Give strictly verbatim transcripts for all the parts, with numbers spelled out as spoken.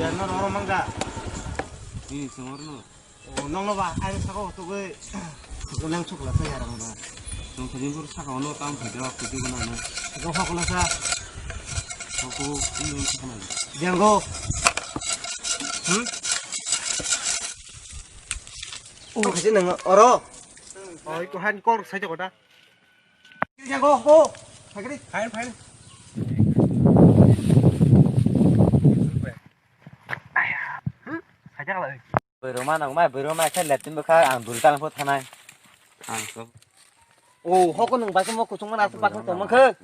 Jar no roro mangda. Ni songor no. O nong no ba ai saka o tugui. Nang chukla sa yar ba. Nong thani bor saka ono tam phai da kudu na na. Go ha kula sa. Ko ko ni saka na. Jango. Hmm? O kasi nang oro. Oi ko han kor sa joko da. Jango ho. Sagri. Fine fine. Sajakla. Borok ma nang mai, borok ma khe leptin bwkha ang dul tang pho thanai. Ang so. O hoko nung bai mo kuchung mana asuk bakha tong mangkhe.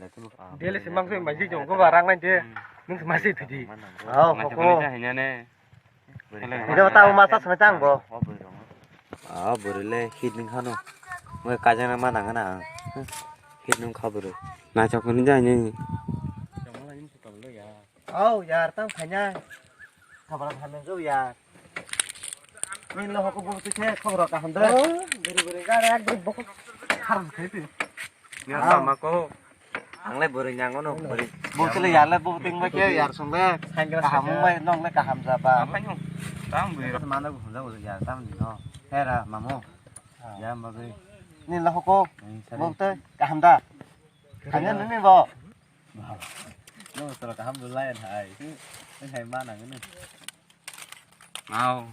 Dele se mangkhe mai jong go ba rang nai de. Nung se ma se thidi. Oh hoko. Hino ta ma sa sana chang bo. Oh borok le hit ning khano. Mo kajang ma nang na ang. Hit nung kha borok. Na chok ni jai ni. Au yar, tam khaina. Khabra khamya jo yar. Ni lo hoko bo tu khe khobor kaham da. Oh, beri beri gar ek beri bokok. Haram khai tu. Ni sama ko. Ang le beri nyang ono beri. Bo tu le yar le bo ting ba khe yar sung le. Kaham bai nong le kaham ja ba. Apa nyo? Tam beri. Mana bo hunda bo yar tam ni no. Hera mamu. Ya ma beri. Ni lo hoko. Bo tu kaham da. Kanya ni bo. Nong soro kaham bo layan hai. Nang hai ma nang nang. Au.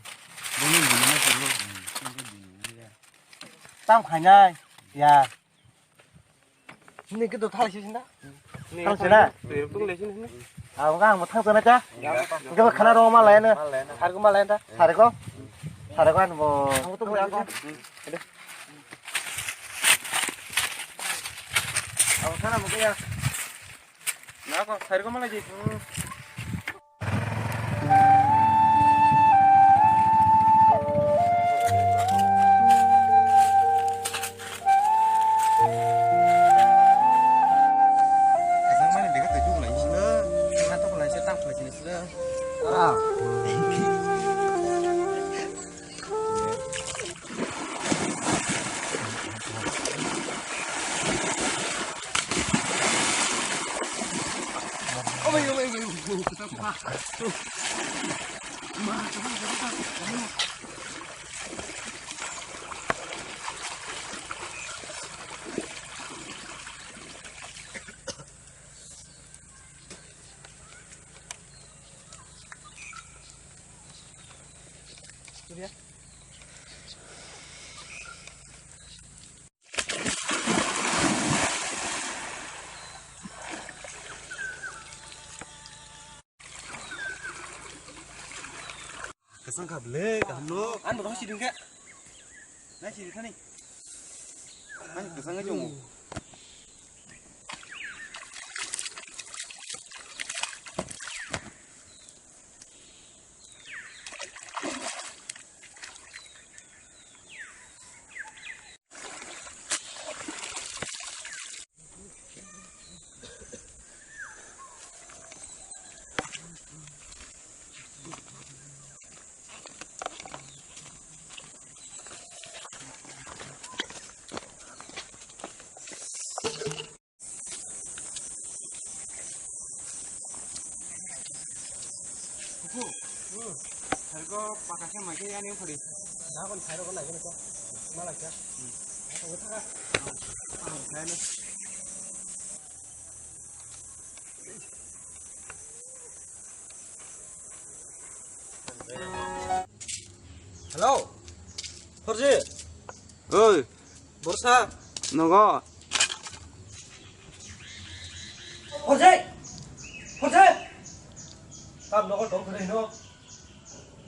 Bini bini ma soro. Tam khainai. Ya. Ni ke do thai si sinda. Thang sina. Tung le sini. Au ga mo thang sana cha. Ke khana ro ma layan. Har ko ma layan ta. Har ko. Har ko an bo. Ang to bo. Abo sana mo kaya. Na ko, sari ko malai di. Kasang mani bega tuju kulai sila. Kena to kulai sila, tang kulai sila. Ah. Kasang kha ble, kaham no. Ang bo sidi khe. Nai sidi thani. Ang kasang aja mo. Thairok pata khe mai khe yani phari. Da kon thairok nai gani ko. Malai kha. Ang thaka. Ang thai na. Hello. Horji. Oi. Borsa. Nogo. Horji. Horji. Tam nogo dong kore hino.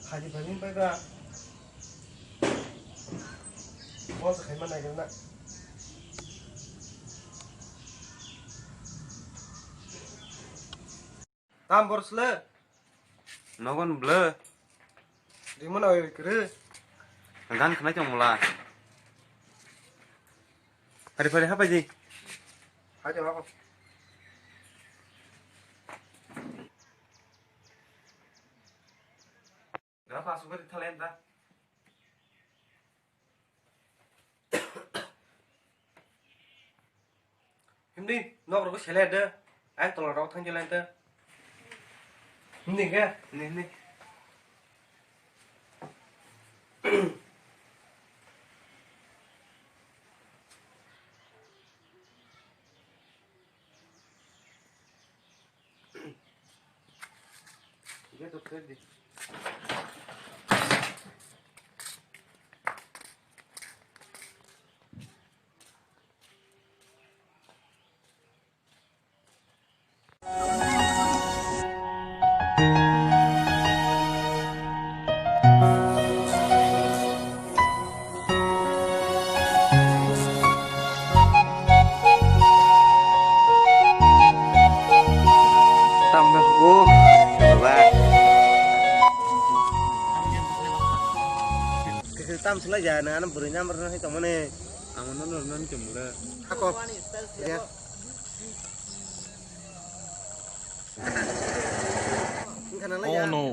Haji bhai bai ba. Bos khai ma nai na. Tam bor sle. Nogon ble. Rimon oi kre. Gan khnai tong mula. Hari hari hapai di. Hai jong ako. Grapa asuk beri thalen ta. Himni nok rok selai de. Ang tola rok thang jelai de. Himni ke? Himni, himni. Tamo, oh, baba. Tam sila ya, na, na, beri nyamar na, itu mana? Amo no no no ni chumura. Ako. Ya. Oh no.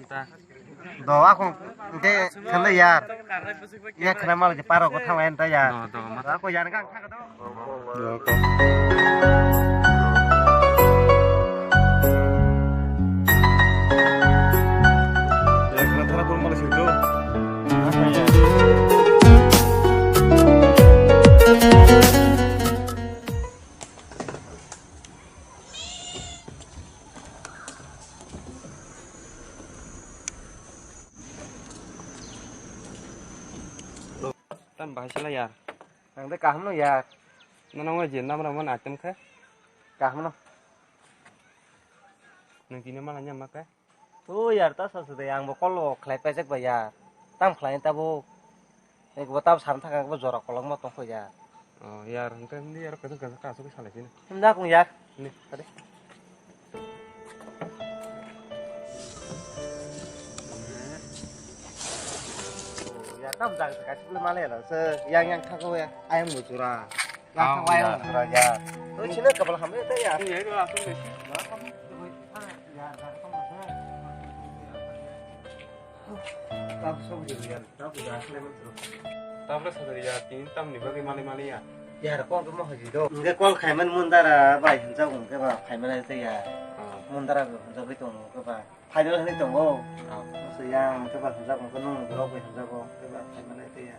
Do ako de khale yar. Ya khana mal je paro ko thang lain ta ya. Do, do, ma. Ako yar gang thang do. Tam bahai sala yar. Ang de kaham no yar. Nono wngwi je namra man atem khe. Kaham no. Nung tini mala nyama khe. O yar ta sa sa de ang bo kol khlai paijak ba yar. Tam khlai ta bo. Ek bo tam san thaka bo jora kolok ma tong kho yar. O yar hwnkhe hindi yar kaisa kaisa kaisa salai sini. Him da kung yar. Ni, tadi. Ya, tam jang se kaisa pula male la se yang yang thago ya. Ayang bo jura. Yang thago ayang bo jura ya. Oi, sini kapal hamle ta ya. Ni, ya, itu langsung deh. Tam sok di ya. Tam jang se le. Tam le sa ya, tin tam ni bagi male male ya. Yar, kok mo haji do. Nge kol khaiman Mundara bai hinjak ung ke ba khaiman ai te ya. Ah. Mundara bai hinjak bai tong ke ba. Final hinwi tongo. Ah. So yang ke ba hinjak ung ke nung borok bai hinjak ung ke ba khaiman ai te ya.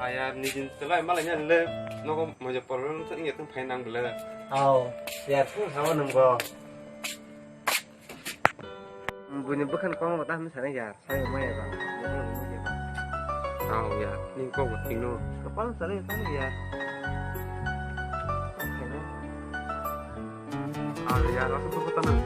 Ayar nijin selai malai nya le nogo moja problem sa inge tung phainang bele. Au, yar tung hawa nunggo. Buini bwkhani kokno ta hinwi sanai ya, sai maya ba. Tamo ya, ni kok bo tino. Kapal sanai tamo ya. Ah ya, rasa tu kota nang.